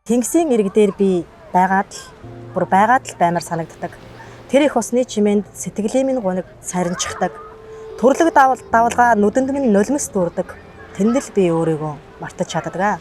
Тэнгисийн эрэг дээр би байгаад л бүр байгаад л баймар санагддаг. Тэр их усны чимээнд сэтгэлийн минь гуниг сарничдаг. Төрлөг давлгаа нүдэнд минь нулимс дүүрдэг. Тэнд л би өөрийгөө мартаж чаддаг аа.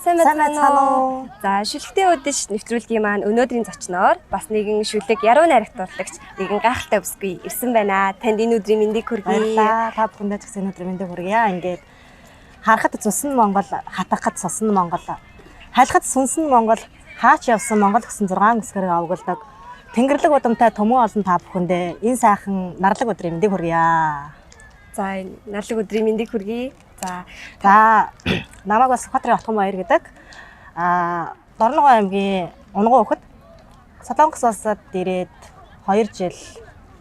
Сайн Сайн байцгаана уу? За, шүлэгтэй үдэш нэвтрүүлгийн маань өнөөдрийн зочноор бас нэгэн шүлэг яруу найрагт дурлагч нэгэн гайхалтай бүсгүй ирсэн байна. Танд энэ өдрийн мэндийг хүргэе. Баярлалаа. Та бүхэндээ ч гэсэн энэ өдрийн мэндийг хүргье. Ингээд харахад цусан Монгол, хатахад сусан Монгол, халихад сүнсэн Монгол, хаач явсан Монгол гэсэн 6 үсгээр овголдог. Тэнгэрлэг удамтай төмөн олон та бүхэндээ энэ сайхан нарлаг өдрийн мэндийг хүргье. За, энэ нарлаг өдрийн мэндийг хүргэе. За, За, намайг бас Сүхбаатарын Отгон баяр гэдэг. Дорногов аймгийн Унган өхөд Солонгос улсад ирээд 2 жил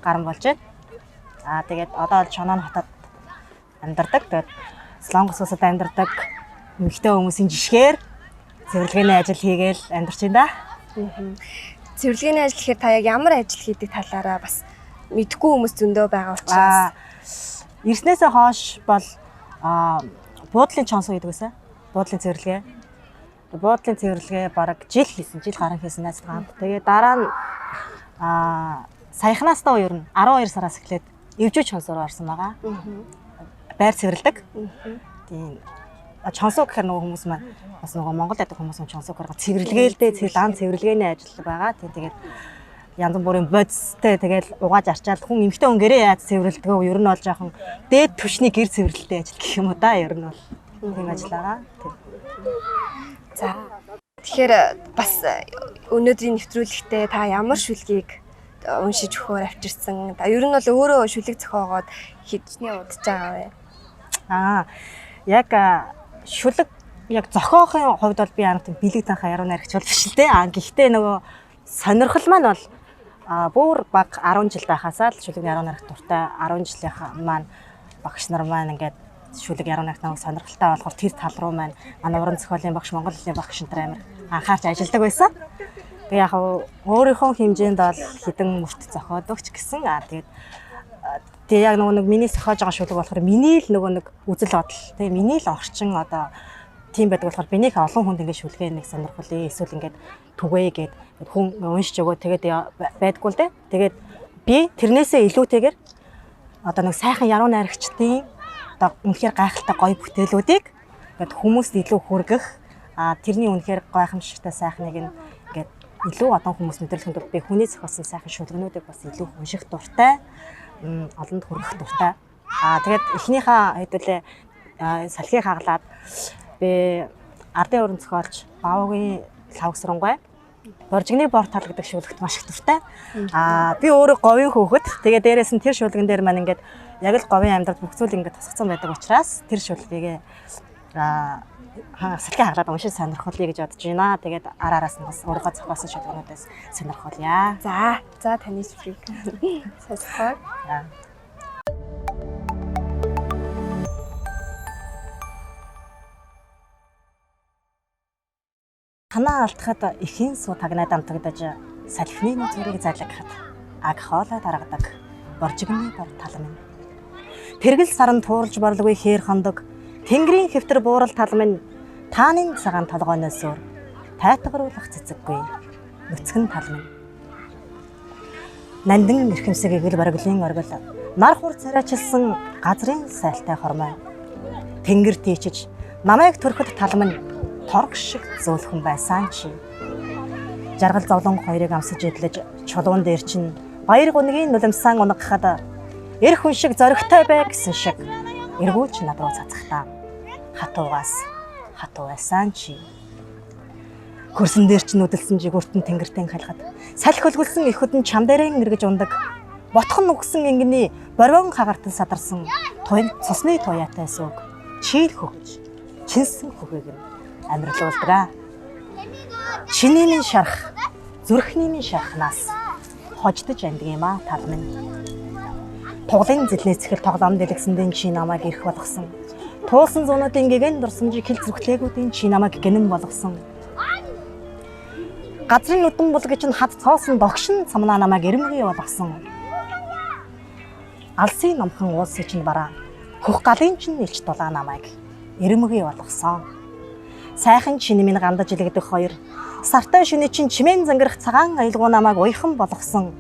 гарan болж байна. Тэгээд одоо бол Чонон хотод амьдардаг. Тэгээд Солонгос улсад амьдардаг эмэгтэй хүмүүсийн жишгээр цэвэрлэгээний ажил хийгээл амьдарч байна да. Цэвэрлэгээний ажил гэхээр та яг ямар ажил хийдэг талаараа бас мэдэхгүй хүмүүс зөндөө байгаа учраас Ирснээсээ хойш бол буудлын чонсоо гэдэг байсан. Буудлын цэвэрлэгээ. Буудлын цэвэрлэгээ бараг жил хийсэн, жил гарan хийсэн найзтайгаа хамт. Тэгээ дараа нь саяхнаас даа ер нь 12 сараас эхлээд эвжүү чонсоор орсон байгаа. Байр цэвэрлэдэг. Тийм. Чонсоо гэхээр нөгөө хүмүүс маань бас нөгөө Монгол байдаг хүмүүс маань чонсоо гэхээр цэвэрлэгээ л дээ, дан цэвэрлэгээний ажил байгаа. Тийм, тэгээд янз бүрийн бодистой тэгэл угааж арчаал хүн эмэгтэй хүн гэрээ яаж цэвэрлэдэг вэ? Ер нь бол жоохон дээд түвшний гэр цэвэрлэлтэй ажил гэх юм уу да, ер нь бол тийм ажил байгаа. Тийм. За, тэгэхээр бас өнөөдрийн нэвтрүүлэгтээ та ямар шүлгийг уншиж өгөхөөр авчирсан? Та ер нь бол өөрөө шүлэг зохиогоод хэдний удаж байгаа вэ? Яг шүлэг яг зохиохын хувьд бол би амар тийм бэлэг танхаа яруу найрагч бол биш л дээ. Гэхдээ нөгөө сонирхол маань бол бүр баг 10 жил байхасаа л шүлэг яруу найрагт дуртай. 10 жилийнхаа маань багш нар маань ингээд шүлэг яруу найрагт намайг сонирхолтой болохоор тэр тал руу маань манай уран зохиолын багш, монгол хэлний багш энэ амар анхаарч ажилладаг байсан. Тэгээ яг өөрийнхөө хэмжээнд бол хідэн мөрт зохиодог ч гэсэн тэгээд тэгээ яг нөгөө нэг миний зохиож байгаа шүлэг болохоор миний л нөгөө нэг үзэл бодол, тэгээ миний л орчин одоо тийм байдаг болохоор би нэг олон хүнд ингээд шүлгээ нэг сонирхолъё эсвэл ингээд түгээе гээд хүн уншиж өгөө тэгээд байдаггүй л дээ. Тэгээд би тэрнээсээ илүүтэйгээр одоо нэг сайхан яруу найрагчдын одоо үнэхээр гайхалтай гоё бүтээлүүдийг ингээд хүмүүст илүү хүргэх, тэрний үнэхээр гайхамшигтай сайхныг ингээд илүү олон хүмүүс мэдрүүлэхэд тулд би хүний зохиосон сайхан шүлгэнүүдийг бас илүү унших дуртай, олонд хүргэх дуртай. Тэгээд эхнийхээ хэдүүлээ салхийг хаглаад би ардын уран зохиолч Баавгийн лавгсрангуй Боржигны бор тал гэдэг шүлэгт маш их дуртай. Би өөрөө говийн хүүхэд. Тэгээ дээрээс нь тэр шүлгэн дээр маань ингээд яг л говийн амьдрал бүх зүйл ингээд тусгацсан байдаг учраас тэр шүлгийг салхи хаглаад уншиж сонирхолъё гэж бодож байна. Тэгээд ар араас нь бас өөрийнхөө зохиосон шүлгэнүүдээс сонирхолъё. За, таны шүлгийг сонсгоо. Танаа алдахад эхийн суу тагнаад амтагдаж салхины нүцгэрийг залгахад аг хоолой даргадаг боржигны бор тал минь. Тэргэл саран тууралж борлоггүй хээр хондог тэнгэрийн хэвтэр буурал тал минь тааны цагаан толгойноос өөр тайтгаруулах цэцэггүй нүцгэн тал минь. Нандин эрхэмсэг эгэл барглын оргил нар хур царайчилсан газрын сайлтай хормой. Тэнгэр тийчиж намайг төрөхөд тал минь торг шиг зөөлхөн байсан чи. Жаргал зовлон хоёрыг амсаж идлэж чулуун дээр чинь баяр гунигийн нулимсан унгахад эр хүн шиг зоригтой бай гэсэн шиг эргүүлж над руу цацхдаа хатуугаас хатуу байсан чи. Хөрсөн дээр чинь үдэлсэн жигүүртэн тэнгэртэн халихад салхи хөлгөлсөн их хөдөн чам дээрэн эргэж ундаг. Ботхон нүгсэн ингэний борвон хагартан садарсан туян цусны туяатай сүг. Чийл хөгж, чинсэн хөгийг нь амьдралуулдаг. Чиний минь шарах, зүрхний минь шархнаас хождож амьдаг юм а тал минь. Туглын зэлнээс цэхэл тоглоом дэлгэсэндэн чи намайг ирэх болгосон. Туулсан зуунуудын гэгэн дурсамжийг хэл зүрхлээгүүдийн чи намайг гэнэн болгосон. Газрын нүдэн булгаж нь хад цоосон догшин цамнаа намайг эрэмгий болгосон. Алсын номхон уулсын чинь бараа хөх галын чинь элч дулаа намайг эрэмгий болгосон. Сайхан чинь минь гандаж илэгдэх хоёр сартай шөнө чинь чимээн зангарах цагаан аялгуу намайг уяхан болгосон.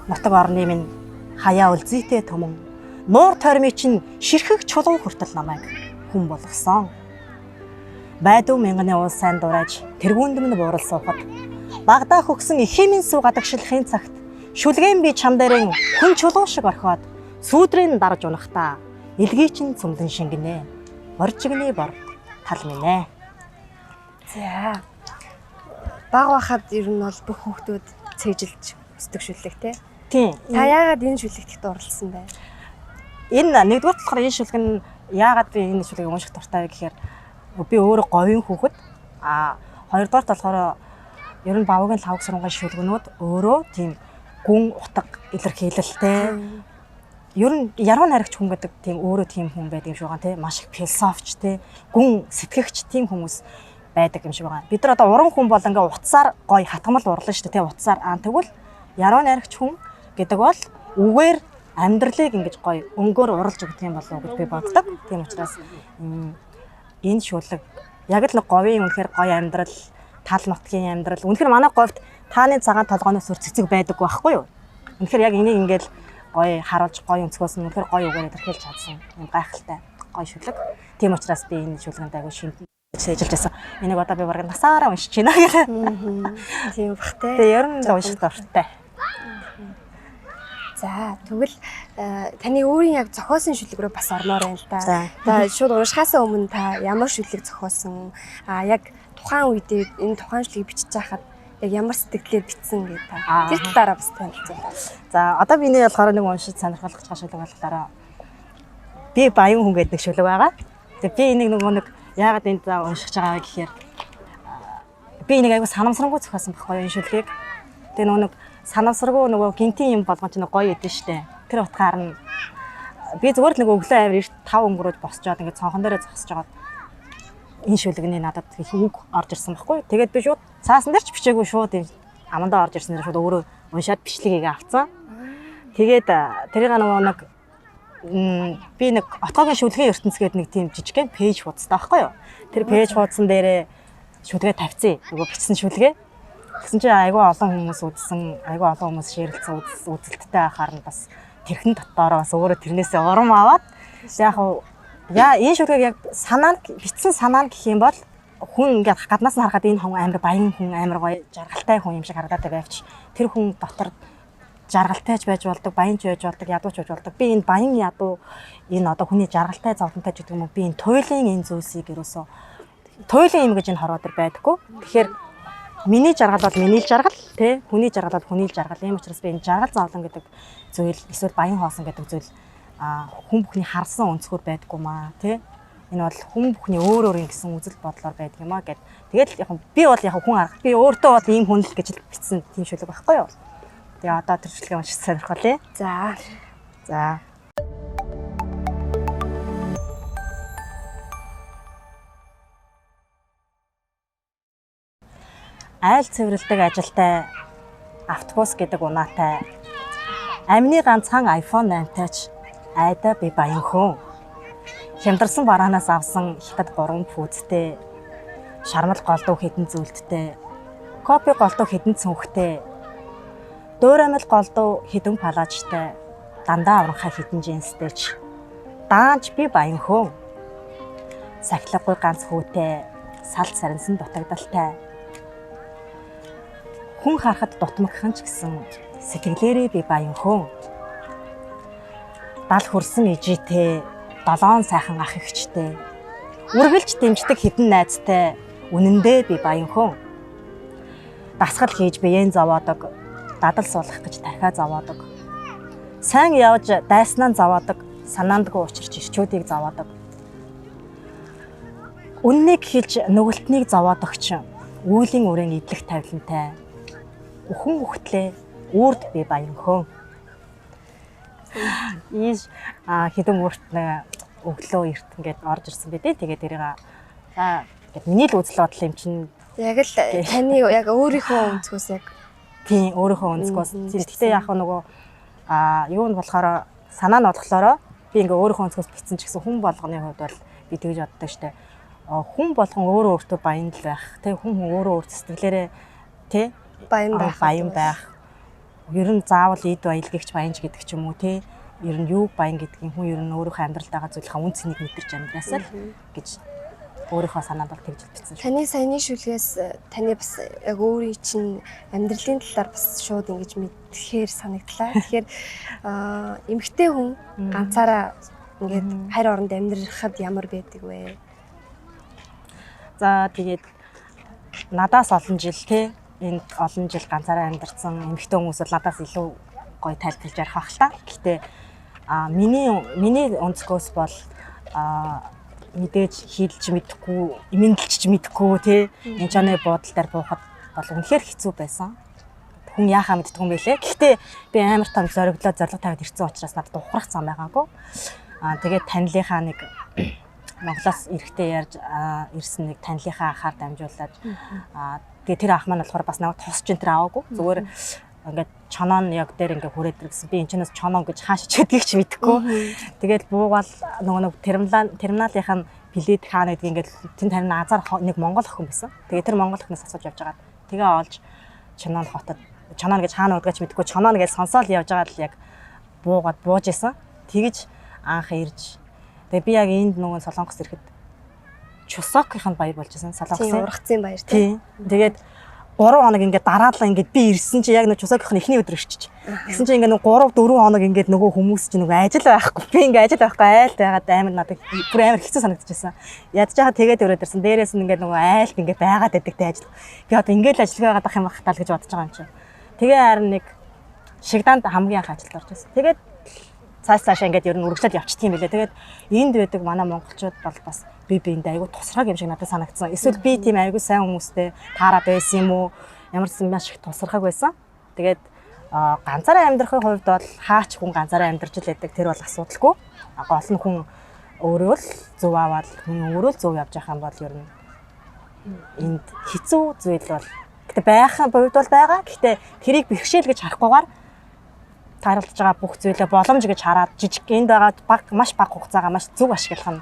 Нутаг орны минь хаяа үлзийтэй түмэн нуур тойрмын чинь ширхэг чулуу хүртэл намайг хүн болгосон. Байдуу мянганы уул сайн дурааж тэргүүнд минь буурал суухад багадаа хөгсөн эхийн минь суу гадагшлахын цагт шүлгэн би чам дээрэн хүн чулуу шиг орхиод сүүдрийн дарж унахтаа элгий чинь цөмлөн шингэнэ. Боржигны бор тал минь ээ. За. Баг байхад ер нь бол бүх хүүхдүүд цээжилж өсдөг шүлэг те. Тийм. Та яагаад энэ шүлэгт их дурлсан бэ? Энэ нэгдүгээр болохоор энэ шүлэг нь яагаад би энэ шүлгийг унших дуртай вэ гэхээр би өөрөө говийн хүүхэд. А хоёрдугаарт болохоор ер нь бавгийн лавг сурангийн шүлгэнүүд өөрөө тийм гүн утга илэрхийлэлтэй. Ер нь яруу найрагч хүн гэдэг тийм өөрөө тийм хүн байдаг юм шиг байгаа тийм маш их философч тийм гүн сэтгэгч тийм хүмүүс байдаг юм шиг байгаа. Бид нар одоо уран хүн бол ингээ утсаар гоё хатгамал урлаа шүү дээ тийм утсаар. Аа тэгвэл яруу найрагч хүн гэдэг бол үгээр амьдралыг ингэж гоё өнгөөр уралж өгдөг юм болов уу гэж би боддог. Тийм учраас энэ шүлэг яг л нэг говийн үнэхээр гоё амьдрал, тал нутгийн амьдрал. Үнэхээр манай говьт тааны цагаан толгооноос өөр цэцэг байдаг байхгүй юу? Үнэхээр яг энийг ингээл гоё харуулж гоё өнцгөөс нь үнэхээр гоё үгээр илэрхийлж чадсан юм гайхалтай гоё шүлэг. Тийм учраас би энэ шүлгэнд айгүй шинтэн сэжилж байсан. Энийг одоо би бараг насаараа уншиж байна гэх. Тийм бах те. Тэгээ ер нь л унших дуртай. За тэгвэл таны өөрийн яг зохиосон шүлэг рүү бас ормоор байна л да. За. Та шууд уншихаасаа өмнө та ямар шүлэг зохиосон? А яг тухайн үедээ энэ тухайн шүлгийг бичиж байхад яг ямар сэтгэлээр бичсэн гэдэг та. Тэр талаараа бас танилцуулаач. За одоо миний болохоор нэг уншиж сонирхол гэж байгаа шүлэг болохоор би баян хүн гэдэг нэг шүлэг байгаа. Тэгээ би энийг нөгөө нэг яагаад энд за уншиж байгаа вэ гэхээр би энийг айгу санамсаргүй зохиосон байхгүй юу энэ шүлгийг. Тэгээ нөгөө нэг санамсаргүй нөгөө гинтийн юм болгон чинь гоё идэв штэ. Тэр утгаар нь би зүгээр л нэг өглөө амир эрт 5 өнгөрөөд босчоод ингээд цонхон дээрээ зогсож байгаад энэ шүлэгний надад их үг орж ирсэн байхгүй юу. Тэгээд би шууд цаасан дээр ч бичээгүй шууд энэ амандаа орж ирсэн дээр шууд өөрөө уншаад бичлэг хийгээ авцсан. Тэгээд тэрийг нөгөө нэг би нэг отгоогийн шүлгийн ертөнц гэдэг нэг тийм жижигхэн пэйж хуудастай байхгүй юу. Тэр пэйж хуудсан дээрээ шүлгээ тавьчихсан. Нөгөө бичсэн шүлгээ. Тэгсэн чинь айгүй олон хүмүүс үзсэн, айгүй олон хүмүүс шеэрлсэн үзэлттэй байхаар нь бас тэрхэн дотоороо бас өөрөө тэрнээсээ урам аваад яг яа энэ шүлгийг яг санаа нь бичсэн санаа нь гэх юм бол хүн ингээд гаднаас нь харахад энэ хүн амар баян хүн, амар гоё жаргалтай хүн юм шиг харагдаад байвч тэр хүн дотор жаргалтай ч байж болдог, баян ч байж болдог, ядуу ч байж болдог. Би энэ баян ядуу энэ одоо хүний жаргалтай зовлонтой ч гэдэг юм уу би энэ туйлын энэ зүйлсийг ерөөсөө туйлын юм гэж энэ хорвоо дээр байдаггүй. Тэгэхээр миний жаргал бол миний л жаргал тий хүний жаргал бол хүний л жаргал. Ийм учраас би энэ жаргал зовлон гэдэг зүйл эсвэл баян хоосон гэдэг зүйл хүн бүхний харсан өнцгөр байдаггүй маа тий. Энэ бол хүн бүхний өөр өөр ингэсэн үзэл бодлоор байдаг юм а гэд. Тэгэл яг би бол яг хүн арга би өөртөө бол ийм хүн л гэж л бичсэн тийм шүлэг байхгүй юу. Тэгээ одоо тэр шүлгээ уншиж сонирхолтой. За. За. Айл цэвэрлдэг ажилтай автобус гэдэг унаатай амны ганцхан iPhone 8-тайч айдаа би баян хүн. Хямдарсан бараанаас авсан хятад 3 пүүзтэй, шармал голдуу хэдэн зүйлттэй, кофе голдуу хэдэн цүнхтэй, дуурамл голдуу хэдэн палаажтай, дандаа авранхай хэдэн джинстэй ч даанч би баян хүн. Сахилгагүй ганц хүүтэй, салт сарнсан дутагдaltaй. Хүн харахад дутмагхан ч гэсэн сэтгэлээрээ би баян хүн. Дал хөрсөн ижийтэй, долоон сайхан ах эгчтэй, үргэлж дэмждэг хэдэн найзтай, үнэндээ би баян хүн. Дасгал хийж биеэн зовоодог, дадал суулгах гэж тархиа зовоодог. Сайн явж дайснаа зовоодог, санаандгүй учирч ирчүүдийг зовоодог. Үннийг хэлж нүгэлтнийг зовоод өгч үйлийн үрээн идэх тавилантай. Үхэн үхтлээ үрд би баян хөө. Ийш хэдэн бүрт өглөө эрт ингээд орж ирсэн байдээ. Тэгээд тэрийг за ингээд миний л үзэл бодол юм чинь Яг л таны яг өөрийнхөө өнцгөөс яг тийм өөрийнхөө өнцгөөс. Гэхдээ яг нөгөө юу нь болохоор санаа нь болохоор би ингээ өөрийнхөө өнцгөөс бичсэн ч гэсэн хүн болгоны хувьд бол би тэгж боддог штэ. Хүн болгон өөрөө өөртөө баян л байх. Тэ хүн өөрөө өөр сэтгэлээрээ тэ баян байх. Баян байх. Ер нь заавал эд баялагч баянч гэдэг ч юм уу тэ. Ер нь юу баян гэдгийг хүн ер нь өөрийнхөө амьдралд байгаа зүйлийнхаа үн цэнийг мэдэрч амьдраасаа л гэж өөрийнхөө санаанд бол тэгж бичсэн шүү. Таны саяны шүлгээс таны бас яг өөрийн чинь амьдралын талаар бас шууд ингэж мэдхээр санагдлаа. Тэгэхээр эмэгтэй хүн ганцаараа ингээд хайр оронд амьдрахад ямар байдаг вэ? За тэгээд надаас олон жил те энд олон жил ганцаараа амьдарсан эмэгтэй хүмүүс бол надаас илүү гоё тайлбарлаж ярих байх л та. Гэхдээ миний өнцгөөс бол мэдээж хийлж мэдэхгүй, мэдлж мэдэхгүй тий энэ чаны буудал дээр буухад бол үнэхээр хэцүү байсан. Хүн яхаа мэддэг юм бэлээ. Гэхдээ би амар том зориглоо зорилго тавиад ирсэн учраас надад ухрах зам байгаагүй. Тэгээд танилынхаа нэг Монголоос эрэхтэй ярьж ирсэн нэг танилынхаа ахаар дамжуулаад тэгээд тэр ах маань болохоор бас намайг тусч энэ төр аваагүй. Зүгээр ингээд чонон яг дээр ингээд хүрээд ирсэн. Би энэ чанаас чонон гэж хааш чидгийг ч мэдэхгүй. Тэгээд буугаал нөгөө нэг терминалынх нь билет хаана гэдгийг ингээд тэн тарин азар нэг монгол охин байсан. Тэгээд тэр монгол охиноос асууж явж байгаад тэгээ олж чонон хотод чонон гэж хаана байдгийг ч мэдэхгүй чонон гэж сонсоол явж байгаад л яг буугаад бууж исэн. Тэгэж анх ирж тэгээ би яг энд нөгөө Солонгос ирэхэд Чусокийн баяр болж исэн. Солонгосын ургацын баяр тийм. Тэгээд 3 хоног ингээд дараалан ингээд би ирсэн чи яг нэг Чусокийн эхний өдөр ирчих. Тэгсэн чи ингээд нэг 3 4 хоног ингээд нөгөө хүмүүс чи нөгөө ажил байхгүй. Би ингээд ажил байхгүй айлт байгаад амар надад бүр амар хэцүү санагдчихсан. Ядж байгаа тэгээд өрөөд ирсэн. Дээрээс нь ингээд нөгөө айлт ингээд байгаад байдаг те ажил. Би одоо ингээд л ажиллах байгаад ах юм бах тал гэж бодож байгаа юм чи. Тэгээ харин нэг Шигдаанд хамгийн анх ажилд орж ирсэн. Тэгээд цааш цаашаа ингээд ер нь үргэлжлээд явчихдаг юм билээ. Тэгээд энд байдаг манай монголчууд бол бас би биэндээ айгүй тусраг юм шиг надад санагдсан. Эсвэл би тийм айгүй сайн хүмүүстэй таарад байсан юм уу? Ямар ч юм маш их тусархаг байсан. Тэгээд ганцаараа амьдрахын хувьд бол хаач хүн ганцаараа амьдарч л байдаг. Тэр бол асуудалгүй. Гол нь хүн өөрөө л зөв аваад хүн өөрөө л зөв явж байгаа юм бол ер нь энд хэцүү зүйл бол гэтээ байх хувьд бол байгаа. Гэтээ тэрийг бэрхшээл гэж харахгүйгээр тааралдж байгаа бүх зүйлээ боломж гэж хараад жижиг энд байгаа баг маш бага хугацаагаа маш зөв ашиглах нь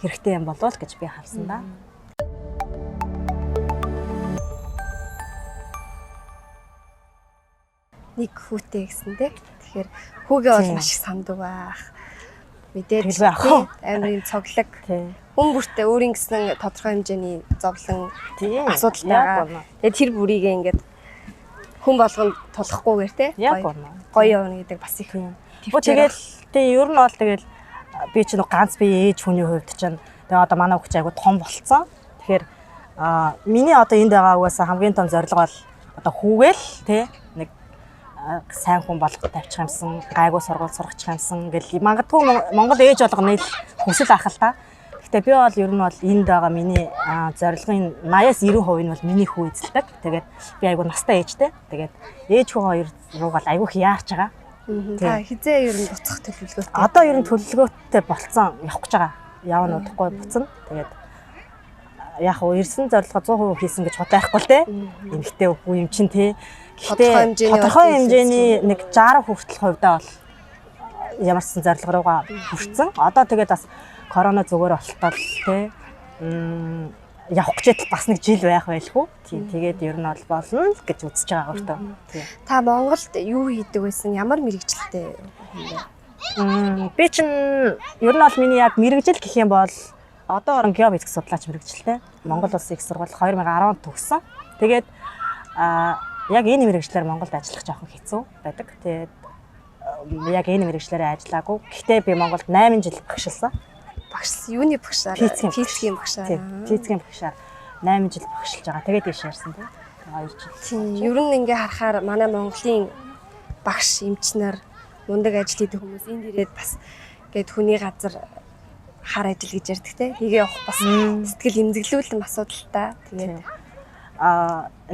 хэрэгтэй юм болов уу гэж би харсан да. Нэг хүүтэй гэсэн тий. Тэгэхээр хүүгээ бол маш их санддаг байх. Мэдээж амар юм цоглог. Хүн бүртээ өөрийн гэсэн тодорхой хэмжээний зовлон асуудал байгаа. Тэгээд тэр бүрийг ингээд хүн болгонд тулахгүйгээр тий. Гоё явна гэдэг бас их. Тэгэл тий ер нь бол тэгэл би чинь ганц би ээж хүний хувьд чинь тэгээ одоо манай хүүхд айгу том болцсон. Тэгэхээр миний одоо энд байгаа угаасаа хамгийн том зорилго бол одоо хүүгээл тий нэг сайн хүн болгох тавьчих юмсан, гайгүй сургууль сургачих юмсан гэл магадгүй Монгол ээж болгоны л хүсэл ах л та. Гэхдээ би бол ер нь бол энд байгаа миний зорилгын 80-аас 90% нь бол миний хүү эзэлдэг. Тэгээд би айгу настай ээжтэй. Тэгээд ээж хүү хоёр руугаал айгу их яарч байгаа. Та хизээ ер нь буцах төлөвлөгөөтэй. Одоо ер нь төлөвлөгөөтэй болцсон явах гэж байгаа. Явна удахгүй буцна. Тэгээд яг уу ирсэн зорилгоо 100% хийсэн гэж худлаа байхгүй л те. Эмэгтэй үгүй юм чинь те. Гэхдээ тодорхой хэмжээний нэг 60 хүртэл хувьдаа бол ямар ч сан зорилго руугаа хүрсэн. Одоо тэгээд бас корона зүгээр болтол те. Явах гэж бас нэг жил байх байлгүй. Тийм тэгээд ер нь бол болно л гэж үзэж байгаа өөртөө. Тийм. Та Монголд юу хийдэг байсан? Ямар мэрэгчлээ хүн бэ? Би чинь ер нь бол миний яг мэрэгжил гэх юм бол одоо орон геофизик судлаач мэрэгчлээ. Монгол Улсын их сургууль 2010 онд төгссөн. Тэгээд яг энэ мэрэгчлэр Монголд ажиллах жоохон хэцүү байдаг. Тэгээд яг энэ мэрэгчлэрээ ажиллаагүй. Гэхдээ би Монголд 8 жил багшилсан. Багш юуны багшаар? Физикийн багшаар. Физикийн багшаар 8 жил багшилж байгаа. Тэгээд ийш ярьсан тийм. 2 жил. Тийм. Ер нь ингээ харахаар манай Монголын багш эмчнэр мундаг ажил хийдэг хүмүүс энд ирээд бас гээд хүний газар хар ажил гэж ярьдаг те. Хийгээ явах бас сэтгэл эмзэглүүлэн асуудалтай. Тэгээд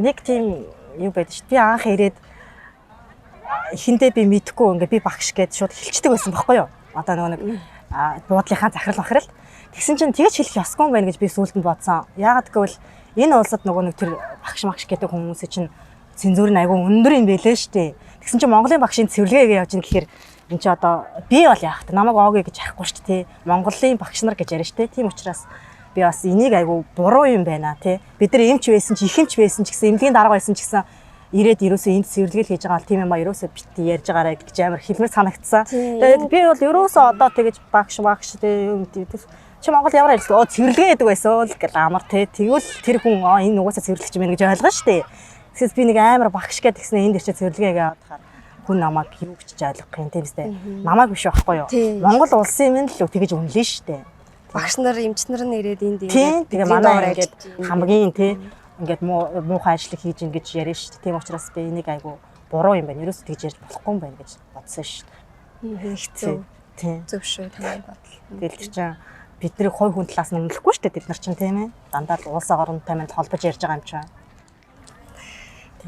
нэг тийм юу байдаг ш. Би анх ирээд эхэндээ би мэдэхгүй ингээ би багш гээд шууд хэлчихдэг байсан байхгүй юу? Одоо нөгөө нэг буудлынхаа захирал бахрал. Тэгсэн чинь тэгэж хэлэх ёсгүй юм байна гэж би сүүлд нь бодсон. Яагаад гэвэл энэ улсад нөгөө нэг тэр багш магш гэдэг хүмүүсийн чинь цензуур нь айгүй өндөр юм байлээ шүү дээ. Тэгсэн чинь Монголын багшийн цэвэрлэгээ явж ийн гэхээр энэ чи одоо би бол яах вэ? Намайг оогүй гэж ярихгүй шүү дээ. Монголын багш нар гэж яриа шүү дээ. Тийм учраас би бас энийг айгүй буруу юм байна тий. Бид нар эмч байсан ч их эмч байсан ч гэсэн эмнэлгийн дарга байсан ч гэсэн ирээд ерөөсөө энд цэвэрлэгээ хийж байгаа бол тийм юм а ерөөсөө бит ярьж байгаарай гэж амар хэлмэр санагдсан. Тэгээд би бол ерөөсөө одоо тэгэж багш багш тий юм чи Монгол ямар ажилладаг? Оо цэвэрлэгээ гэдэг байсан л гэл амар тий. Тэгвэл тэр хүн аа энэ угаасаа цэвэрлэгч юм байна гэж ойлгоно шүү дээ. Тэгсээс би нэг амар багш гэдэг тэгснэ энд ирчээ цэвэрлэгээ гэдэг хүн намайг юу гэж ойлгох юм тийм үстэй. Намайг биш байхгүй юу? Монгол улсын юм л тэгэж үнэлнэ шүү дээ. Багш нар, эмч нар нь ирээд энд ингээд тэгээ манай ингээд хамгийн тий ингээд муухай ажил хийж ин гэж яриа шүү дээ. Тийм учраас би энийг айгу буруу юм байна. Ерөөсөө тэгж ярьж болохгүй юм байна гэж бодсон шүү дээ. Хэцүү. Тийм. Зөв шүү таны бодол. Тэгэл тэр чинь бидний хувь хүн талаас нь үнэлэхгүй шүү дээ бид нар чинь тийм ээ. Дандаа л улс оронтой манд холбож ярьж байгаа юм чинь.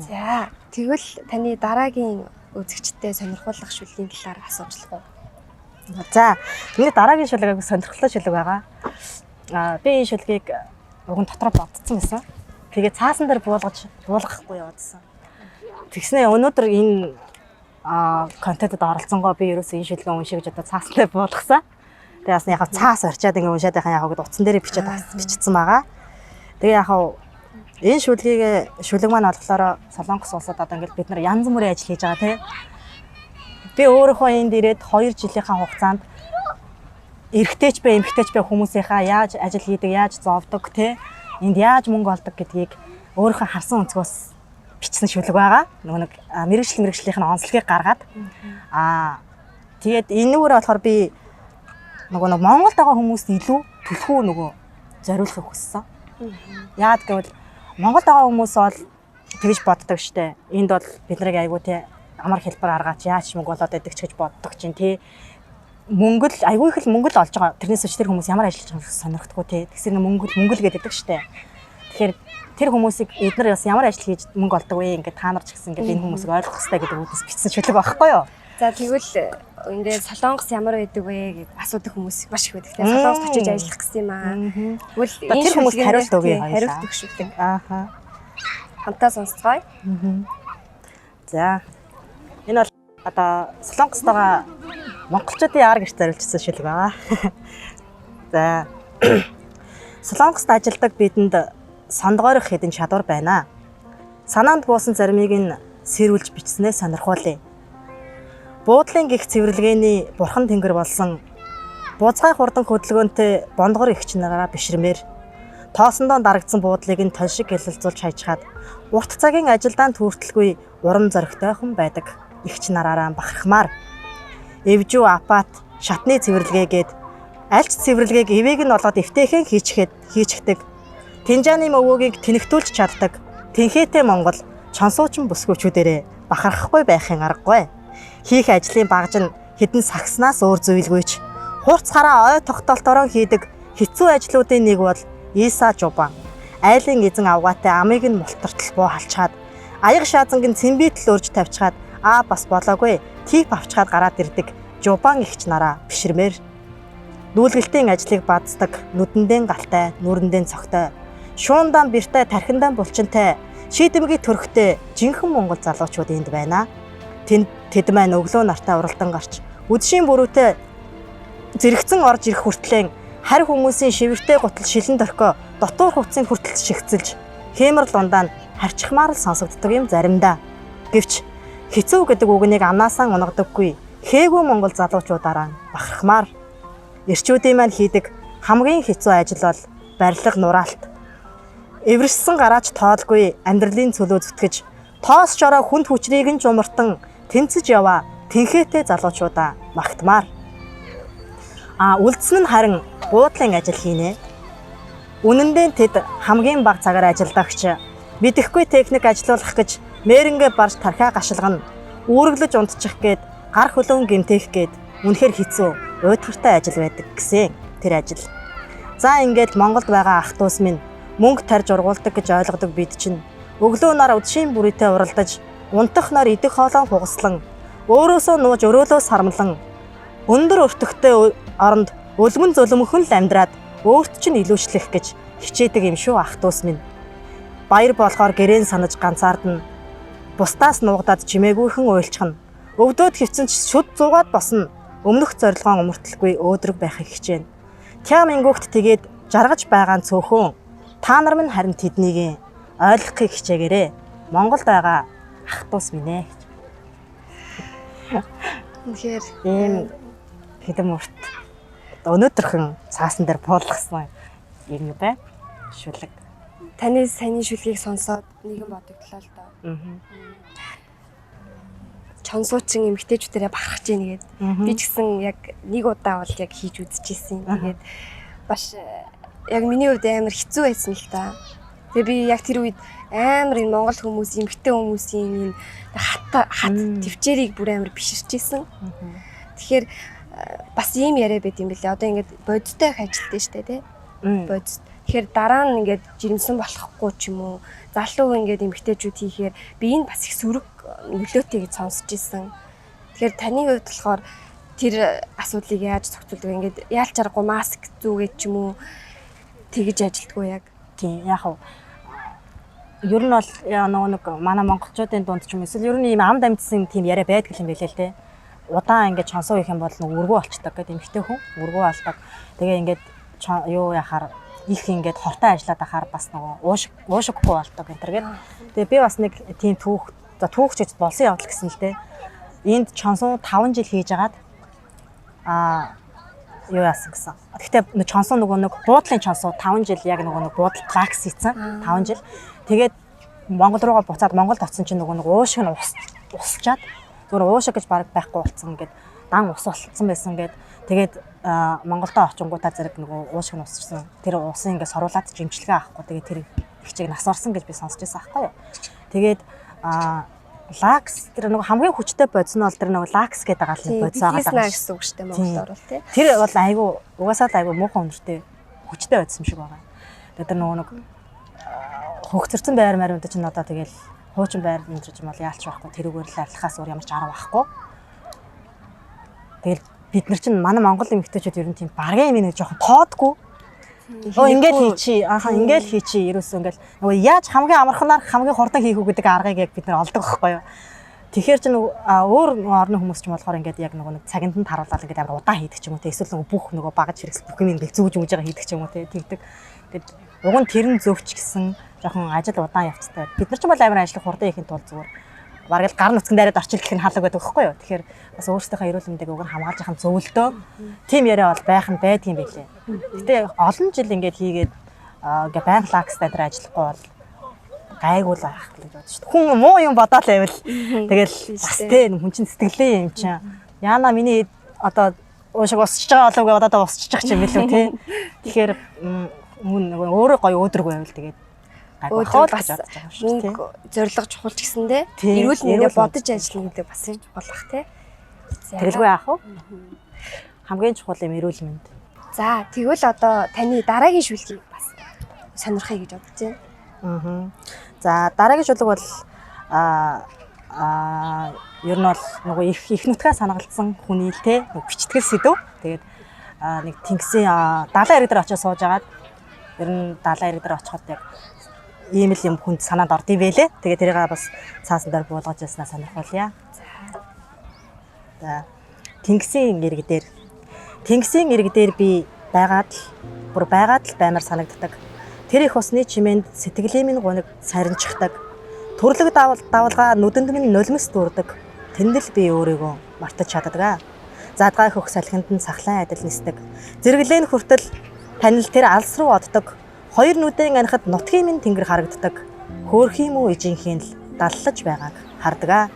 За тэгвэл таны дараагийн үзэгчтэй сонирхуулах шүлгийн талаар асууж болох уу? За, миний дараагийн шүлэг айгу сонирхолтой шүлэг байгаа. Би энэ шүлгийг уг нь дотор бодсон байсан. Тэгээ цаасан дээр буулгахгүй яваадсан. Тэгснээ өнөөдөр энэ контентэд оролцсонгоо би ерөөсөө энэ шүлгээ уншия гэж одоо цаасан дээр буулгасан. Тэгээ бас яг цаас орчаад ингээ уншаад байхan яг гэд утсан дээрээ бичээд бас бичсэн байгаа. Тэгээ яг энэ шүлгийг шүлэг маань болохоор Солонгос улсад одоо ингээд бид нар янз бүрийн ажил хийж байгаа тий. Би өөрийнхөө энд ирээд 2 жилийнхаа хугацаанд эрэгтэйч бай, эмэгтэйч бай хүмүүсийнхаа яаж ажил хийдэг, яаж зовдөг тий. Энд яаж мөнгө олдог гэдгийг өөрийнхөө харсан өнцгөөс бичсэн шүлэг байгаа. Нөгөө нэг мэрэгжил мэрэгжлийнх нь онцлогийг гаргаад тэгээд энүүгээр болохоор би нөгөө нэг Монголд байгаа хүмүүст илүү түлхүү нөгөө зориулахыг хүссэн. Яагаад гэвэл Монголд байгаа хүмүүс бол тэгж боддог штэ. Энд бол бид нарыг айгүй те амар хэлбэр аргаач яаж мөнгө болоод байдаг ч гэж боддог чинь тий. Мөнгө л айгүй их л мөнгө л олж байгаа. Тэрнээс биш тэр хүмүүс ямар ажиллаж байгааг сонирхдаггүй тий. Тэгсэр мөнгө л гэдэг штэ. Тэгэхээр тэр хүмүүсийг эднэр бас ямар ажил хийж мөнгө олдог вэ? Ингээд та нар ч гэсэн ингээд энэ хүмүүсийг ойлгох хэрэгтэй гэдэг үүднээс бичсэн шүлэг байхгүй юу? За тэгвэл ингээд Солонгос ямар байдаг вэ гэд асуудаг хүмүүс маш их байдаг. Тэгээ Солонгост очиж ажиллах гэсэн юм аа. Тэгвэл энэ тэр хүмүүст хариулт өгье хоёлаа. Хариулт өгөх шүлэг. Ааха. Хамтаа сонсцгоё. За. Энэ бол одоо Солонгост байгаа монголчуудын ар гэрт зориулжсан шүлэг байгаа. За. Солонгост ажилладаг бидэнд сондгоорох хэдэн чадвар байна. Санаанд буусан заримыг нь сэрүүлж бичснээ сонирхуулъя. Буудлын гих цэвэрлэгээний бурхан тэнгэр болсон бузгай хурдан хөдөлгөөнтэй бондгор эгч нараа бишрмээр тоосондоо дарагдсан буудлыг нь тол шиг гэлэлзүүлж хайчхаад урт цагийн ажилдаан түүртэлгүй урам зоригтойхон байдаг эгч нараараа бахархмаар эвжүү апат шатны цэвэрлэгээгээд альч цэвэрлэгээг эвээг нь олоод эвтэйхэн хийчихдэг Тинжааны мөвөөгийг тэнэгтүүлж чаддаг тэнхээтэй Монгол чонсуучин бүсгүүчүүдэрээ бахархахгүй байхын аргагүй. Хийх ажлын багж нь хэдэн сагснаас өөр зүйлгүйч хурц хараа ой тогтоолтороо хийдэг хэцүү ажлуудын нэг бол Иса Жубан. Айлын эзэн авгаатай амыг нь мултартал буу халчаад аяга шаазангийн цэмбитл өрж тавьчаад аа бас болоогүй тип авчгаад гараад ирдэг Жубан эгч нараа бишрмээр. Нүүлгэлтийн ажлыг бааздаг нүдэндэн галтай, нүрэндэн цогтой, шуундаан бэртэй, тархиндаан булчинтай, шийдэмгий төрхтэй жинхэнэ монгол залуучууд энд байна. Тэд маань өглөө нартай уралдан гарч үдшийн бүрүүтэй зэрэгцэн орж ирэх хүртлэн харь хүмүүсийн шивэртэй гутал шилэн дөрхөө дотуур хувцсын хүртэл шигцэлж хэмэр лундаа нь харчихмаар л сонсогддог юм заримдаа. Гэвч хэцүү гэдэг үгнийг амнаасаа унгадаггүй хээгүй монгол залуучуудаараа бахархмаар. Эрчүүдийн маань хийдэг хамгийн хэцүү ажил бол барилга нураалт. Эвэрссэн гараач тоолгүй амьдралын цөлөө зүтгэж тоос жороо хүнд хүчрийг нь жумартан тэмцэж яваа тэнхээтэй залуучуудаа магтмаар. Үлдсэн нь харин буудлын ажил хийнэ. Үнэн дээр тэд хамгийн бага цагаар ажилдагч мэдэхгүй техник ажилуулах гэж мэрэнгээ барж тархиа гашилгана. Үүрглэж унтчих гээд гар хөлөөн гэмтээх гээд үнэхээр хэцүү уйдгартай ажил байдаг гэсэн. тэр ажил. За ингээд Монголд байгаа ах дүүс минь мөнгө тарж ургуулдаг гэж ойлгодог бид чинь өглөө нар үдшийн бүрийтэй уралдаж, унтах нар идэх хоолоо хугаслан, өөрөөсөө нууж өрөөлөө сармлан, өндөр өртөгтэй оронд өлмөн зөлөмхөн л амьдраад өөрт чинь илүүшлэх гэж хичээдэг юм шүү ах дүүс минь. Баяр болохоор гэрээн санаж ганцаардна. Бусдаас нуугдаад чимээгүйхэн уйлчихна. Өвдөөд хөвцөн ч шүд зуугаад босно. Өмнөх зорилгоон өмөртлөхгүй өөдрөг байхыг хичээнэ. Тям ингүүхт тэгээд жаргаж байгаа нь цөөхөн. Та нар минь харин тэднийг ойлгохыг хичээгээрэй. Монголд байгаа ах дүүс минь ээ. Үнэхээр Ийм хэдэн мөрт өнөөдрхөн цаасан дээр буулгасан юм байна. Шүлэг. Таны саяны шүлгийг сонсоод нэгэн бодогдлоо л доо. Чонсуучин эмгтээчүүдэрээ бахархаж ийн гээд. Би ч гэсэн яг нэг удаа бол яг хийж үзчихсэн. Тэгээд бас яг миний хувьд амар хэцүү байсан л та. Тэгээ би яг тэр үед амар энэ монгол хүмүүс, эмгтээ хүмүүсийн энэ хат хат төвчээрийг бүр амар биширчээсэн. Тэгэхээр бас ийм яриа байт юм бэлээ. Одоо ингээд бодиттой их ажилттай штэ тий. Бодит. Тэгэхээр дараа нь ингээд жирэмсэн болохгүй ч юм уу. Залуу ингээд эмгтээчүүд хийхээр би энэ бас их сөрөг нөлөөтэй гэж сонсч ирсэн. Тэгэхээр таны хувьд болохоор тэр асуудлыг яаж зохицуулдаг вэ? Ингээд яалч аргагүй маск зүүгээд ч юм уу тэгэж ажилтгүй яг. Тийм яг хав. Ер нь бол нөгөө нэг манай монголчуудын дунд ч юм эсвэл ер нь ийм амд амьдсан тийм яриа байдаг юм билээ л дээ. Удаан ингээд чонсоо хийх юм бол нөгөө өргөө болчдөг гэдэг эмэгтэй хүн өргөө болдог. Тэгээ ингээд юу яхаар их ингээд хортой ажиллаад ахаар бас нөгөө уушиггүй болдог энэ төр гээд. Тэгээ би бас нэг тийм түүх за түүх ч гэж болсон явдал гэсэн л дээ. Энд чонсон 5 жил хийж агаад юу яасан гэсэн. Гэхдээ чонсон нөгөө нэг буудлын чонсоо 5 жил яг нөгөө нэг буудал плакс хийсэн 5 жил. Тэгээд Монгол руугаа буцаад Монголд очсон чинь нөгөө нэг уушиг нь усчаад зүгээр уушиг гэж баг байхгүй болсон ингээд дан ус болцсон байсан гээд тэгээд Монголдо очингуудаа зэрэг нөгөө уушиг нь усчсан. Тэр усын ингээд соруулаад жимчлэгээ авахгүй тэгээд тэр ихчийг нас орсон гэж би сонсч байсан аахгүй юу. Тэгээд лакс тэр нөгөө хамгийн хүчтэй бодис нь бол тэр нөгөө лакс гэдэг байгаа л бодис байгаа гэсэн үг шүү дээ Монголд орвол тий. Тэр бол айгүй угаасаа л айгүй муухан өндөртэй хүчтэй бодис юм шиг байгаа. Тэгээд тэр нөгөө нэг хөгцөрсөн байр мариуд чинь одоо тэгэл хуучин байр энэ ч юм бол яалч байхгүй тэрүүгээр л арилгахаас өөр ямар ч арга байхгүй. Тэгэл бид нар чинь манай монгол эмэгтэйчүүд ер нь тийм баргийн юм нэг жоохон тоодгүй. Өө ингээл хийчи. Ааха ингээл хийчи. Ерөөсөө ингээл нөгөө яаж хамгийн амарханаар хамгийн хурдан хийх үү гэдэг аргыг яг бид нар олдог байхгүй юу. Тэгэхээр чинь өөр орны хүмүүс ч юм болохоор ингээд яг нөгөө нэг цагинд нь таруулаад ингээд амар удаан хийдэг ч юм уу те. Эсвэл нөгөө бүх нөгөө багаж хэрэгсэл бүх юм ингээд зүүж мүж байгаа хийдэг ч юм уу те. Тэгдэг. Тэгээд уг нь тэр нь зөвч гэсэн жоохон ажил удаан явцтай. Бид нар ч бол амар ажил хурдан хийхин тулд зүгээр бараг л гар нүцгэн дайраад орчил гэх нь халаг байдаг байхгүй юу. Тэгэхээр бас өөрсдийнхөө эрүүл мэндийг уг нь хамгаалж явах нь зөвлөдөө. Тим яриа бол байх нь байдгийн байлээ. Гэтэ олон жил ингээд хийгээд ингээ байнга лакстай дээр ажиллахгүй бол гайгүй л байх гэж бодож шүү дээ. Хүн муу юм бодоол байвал тэгэл бас те хүн чинь сэтгэлээ юм чинь. Яна миний одоо уушиг усчж байгаа болов гэж бодоод усчих юм билүү те. Тэгэхээр хүн өөрөө гоё өөдрөг байвал тэгээд гайгүй бас мөнгө зорилго чухал ч гэсэндээ эрүүл мэндээ бодож ажиллана гэдэг бас чухал бах те. Тэгэлгүй яах вэ? Хамгийн чухал юм эрүүл мэнд. За тэгвэл одоо таны дараагийн шүлгийг бас сонирхъя гэж бодож байна. За дараагийн шүлэг бол ер нь бол нөгөө их нутгаа санагалдсан хүний л те бичтгэл сэдв. Тэгээд нэг тэнгисийн далайн эрэг дээр очиж сууж агаад ер нь далайн эрэг дээр очиход яг ийм л юм хүнд санаанд орд юм байлээ. Тэгээ тэрийг бас цаасан дээр буулгаж яснаа сонирхолъя. За тэнгисийн эрэг дээр. Тэнгисийн эрэг дээр би байгаад л бүр байгаад л баймар санагддаг. Тэр их усны чимээнд сэтгэлийн минь гуниг сарничдаг. Төрлөг давалгаа нүдэнд минь нулимс дүүрдэг. Тэнд л би өөрийгөө мартаж чаддаг. Задгай хөх салхинд нь сахлан адил нисдэг. Зэрэглэн хүртэл танил тэр алс руу оддог. Хоёр нүдэн анхад нутгийн минь тэнгэр харагддаг. Хөөрхийн мүү ижинхийн л даллаж байгааг хардаг.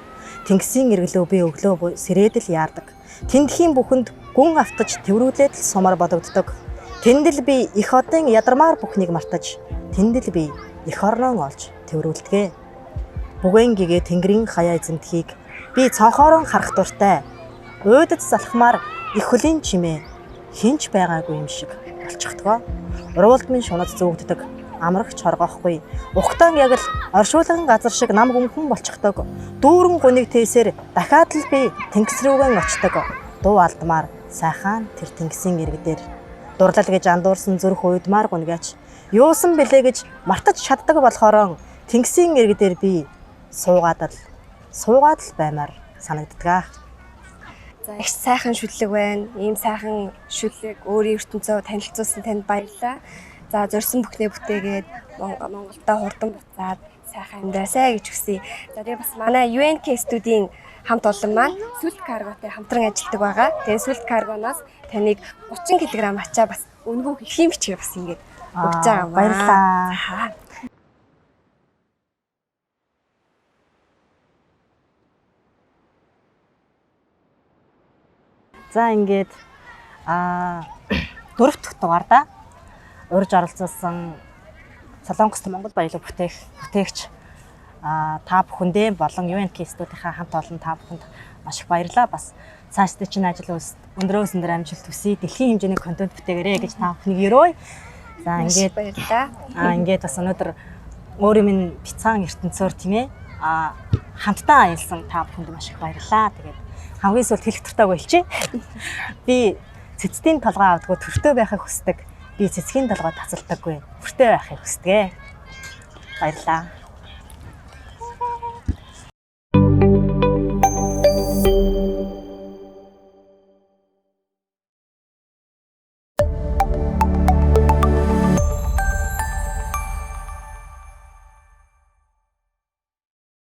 Тэнгисийн эргэлөө би өглөө сэрээд л яардаг. Тэндхийн бүхэнд гүн автаж тэрврүүлээд л сумар бодогддог. Тэнд л би их одын ядармаар бүхнийг мартаж, тэнд л би эх орноо олж тэрврүүлдэг. Бүгэн гэгээ тэнгэрийн хаяа эзэмтхийг би цонхоорон харах дуртай. Уйдаж залхмаар их хөлийн чимээ Хинч байгаагүй юм шиг болчихдгоо. Уруулд минь шунад зүүгддэг. Амрагч хоргоохгүй. Угтаан яг л оршуулгын газар шиг нам гүнхэн болчихдог. Дүүрэн гуниг тээсээр дахиад л би тэнгис рүүгэн очдог. Дуу алдмаар сайхан тэр тэнгисийн иргэдээр дурлал гэж андуурсан зүрх уйдмаар гунигаач. Юусан бэлээ гэж мартаж чаддаг болохоро тэнгисийн иргэдээр би суугаад л баймаар санагддаг. За их сайхан шүлэг байна. Ийм сайхан шүлэг өөрийн ертөнцөө танилцуулсан танд баярлалаа. За зорьсон бүхнээ бүтээгээд Монголдо хурдан буцаад сайхан амьдраасай гэж хүсье. За тэгээ бас манай UNK студийн хамт олон маань Сүлт карготой хамтран ажилладаг байгаа. Тэгээ Сүлт каргоноос таныг 30 кг ачаа бас өнгөө хэрхийн бичгээ бас ингэж өгч байгаа юм. Баярлалаа. За. За ингээд дөрөв дэх дугаардаа урьж оролцуулсан Солонгост Монгол баялаг бүтээгч та бүхэндээ болон UNK студийнхаа хамт олон та бүхэнд маш их баярлалаа. Бас цаашдаа чинь ажил өндрөөс өндөр амжилт хүсье. Дэлхийн хэмжээний контент бүтээгээрэй гэж та бүхнийг өрөөе. За ингээд баярлалаа. Ингээд бас өнөөдөр өөрийн минь бяцхан ертөнцөөр тийм хамтдаа аялсан та бүхэнд маш их баярлалаа. Тэгээд хамгийн сүүлд хэлэх дуртай байлчи. Би цэцдийн толгой авдаггүй төртөө байхыг хүсдэг. Би цэцгийн толгой тацалдаггүй. Бүртээ байхыг хүсдэг. Баярлалаа.